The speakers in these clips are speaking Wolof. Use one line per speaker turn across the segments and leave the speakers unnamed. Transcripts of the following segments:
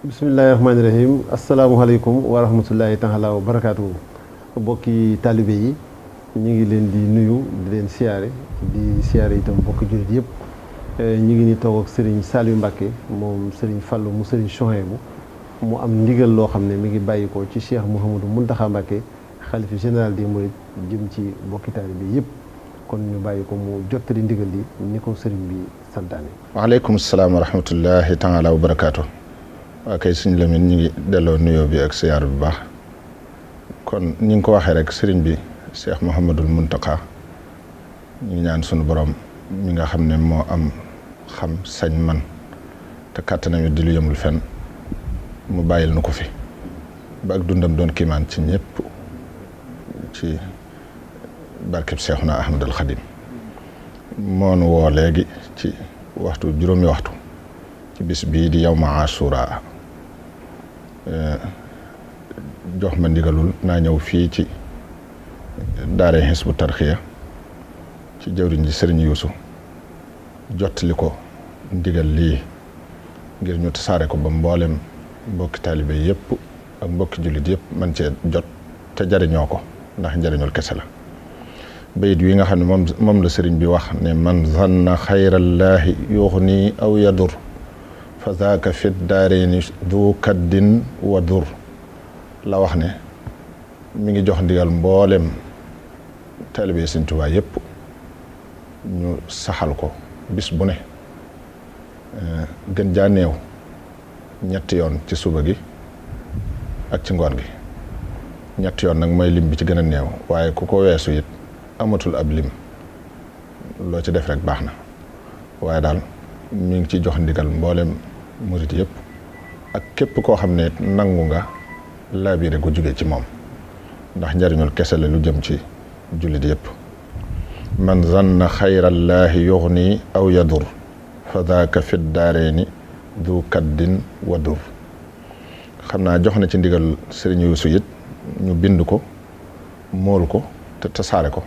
bismillahi rahmaani rahim asalaamaaleykum wa rahmatullahi taala wa barakaatu. Bokki taalibe yi ñu ngi leen di nuyu di leen siyaare itam bokki jullit yëpp. ñu ngi ni toog ak Serigne Saliou Mbacké moom Serigne Fallou mu Serigne Chouhaïbou mu am ndigal loo xam ne mi ngi bàyyi ko ci Cheikh Mouhamadou Mountakha Mbacké xalifa général des mourides jëm ci bokki taalibe yëpp. kon ñu bàyyi ko mu jottali ndigal li ni ko Serigne bi santaane.
waaleykum salaam wa rahmatullahi taala wa barakaatu. waa kay suñu Lamine ñu ngi delloo nuyoo bi ak siyaar bu baax kon ni nga ko waxee rek sëriñ bi Cheikh Mouhamadul Mountakha ñu ngi ñaan sunu borom mi nga xam ne moo am xam sañ man te kàttanam di lu yëmul fenn mu bàyyil nu ko fi ba ak dundam doon kiimaan ci ñëpp ci barkeb Seexuna Ahmadul Xadim moo nu woo léegi ci juróomi waxtu ci bis bii di yawma Ashura jox ma ndigalul naa ñëw fii ci daare Hizbut Tarqiyyah ci jawriñ ji Sëriñ Yuusu jottali ko ndigal lii ngir ñu tasaare ko ba mboolem mbokki taalibe yëpp ak mbokki jullit yëpp man cee jot te jariñoo ko ndax njariñul kese la. bayit wi nga xam ne moom la sëriñ bi wax ne man zanna xayrallaahi yuxni aw yadur fa zaaka fit daareeni du kaddin wa dur la wax ne mi ngi jox ndigal mboolem taalibe Sëriñ Tuubaa yëpp ñu saxal ko bis bu ne gën jaa néew ñetti yoon ci suba gi ak ci ngoon gi ñetti yoon nag mooy lim bi ci gën a néew waaye ku ko weesu it amatul ab lim loo ci def rek baax na waaye daal mi ngi ci jox ndigal mboolem murit yëpp ak képp koo xam ne nangu nga laabire gu jóge ci moom ndax njariñul kese la lu jëm ci jullit yëpp. man zanna xayrallaahi yuxni aw yadur fa daaka fit daareeni du kaddin wa dur xam naa jox na ci ndigal Sëriñ Yuusu it ñu bind ko mool ko te tasaare ko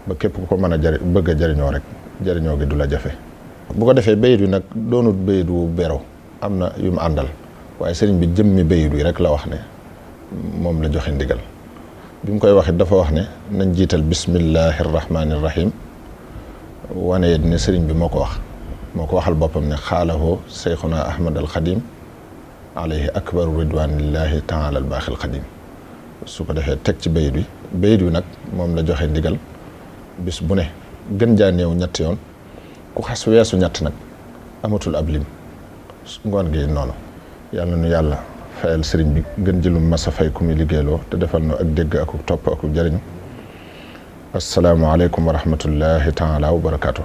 ba képp ku ko mën a bëgg a jariñoo rek jariñoo gi du la jafe. bu ko defee bayit wi nag doonut bayit wu bero am na yu mu àndal waaye sëriñ bi jëmmi bayit wi rek la wax ne moom la joxe ndigal bi mu koy wax it dafa wax ne nañ jiital bismillahi rahmaani rahim wane it ne sëriñ bi moo ko waxal boppam ne xaalahoo Seyxuna Ahmad al Xadim alayhi akbaru ridwanillahi taala al baaxil xadim su ko defee teg ci bayit wi nag moom la joxe ndigal bis bu ne gën jaa néew ñett yoon ku xas weesu ñett nag amatul ab lim ngoon gi noonu yàlla nu yàlla fayal sëriñ bi gën jëlum masa fay ku muy liggéeyloo te defal nu ak dégg ak topp ak jëriñ asalaamaaleykum wa rahmatullahi taala wa barakaatu.